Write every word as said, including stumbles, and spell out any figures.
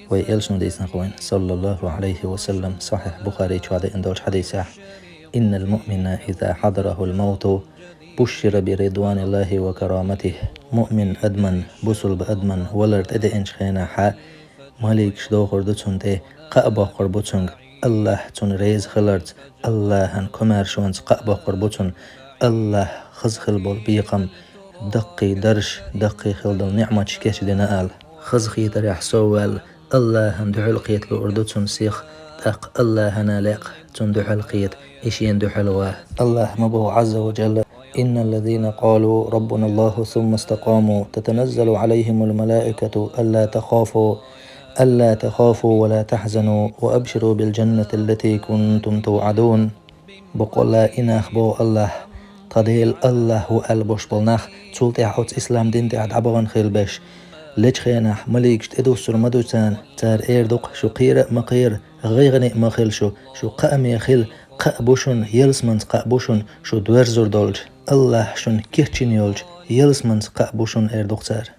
Вай элчано дийцина хьуна, саллаллаху Ӏалайхи ва саллам, сахьихь Бухари чохь деана долчу хьадисехь: «Иннал муъмина иза хьадарахул мавту бушшира би ридваниллахи ва караматихи». Муъмин адаман, бусулба адаман валар тӀедеанчу хенахь, маликаш дохур ду цунна тӀе, кхаъ боккхур бу цуьнга, Аллахь цунна реза хиларца, Аллахьан комаьршонца кхаъ боккхур бу цунна, Аллахь хаза хила болу бекхам, даккхий дарш, даккхий хила долу неӀматаш кечдина аьлла. Хазахетарехь совваьлла, Аллахьан дуьхьал кхета луур ду цунна сих, тӀаккха Аллахьана лекха цунна дуьхьал кхета, и шена дуьхьал ван. Аллахь ма боху, Ӏазза ва Джалла: «Инналлазина къалу раббуналлаху сумма истакъаму, татаназзалу Ӏалайхимул малаикату алла тахафу, алла тахафу ва ла тахзану, ва абширу бил джаннати аллати кунтум туъадун». Баккъалла, и нах, боху Аллахь, тхан Дела Аллахь ву аьлла болуш болу нах, цул тӀаьхьа оцу ислам дин тӀехь дӀабахана хила беш, лечу хенахь маликаш тӀедуссур ма ду царна, цара эр ду-кх: «Шу кхера а ма кхера, гӀайгӀане а ма хила шу, шу кхааме хила, кхаъ бу шуна, ялсаманца кхаъ бу шуна, шу доьрзур долчу, Аллахь шуна кечйина йолчу ялсаманца кхаъ бу шуна», — эр ду-кх цара.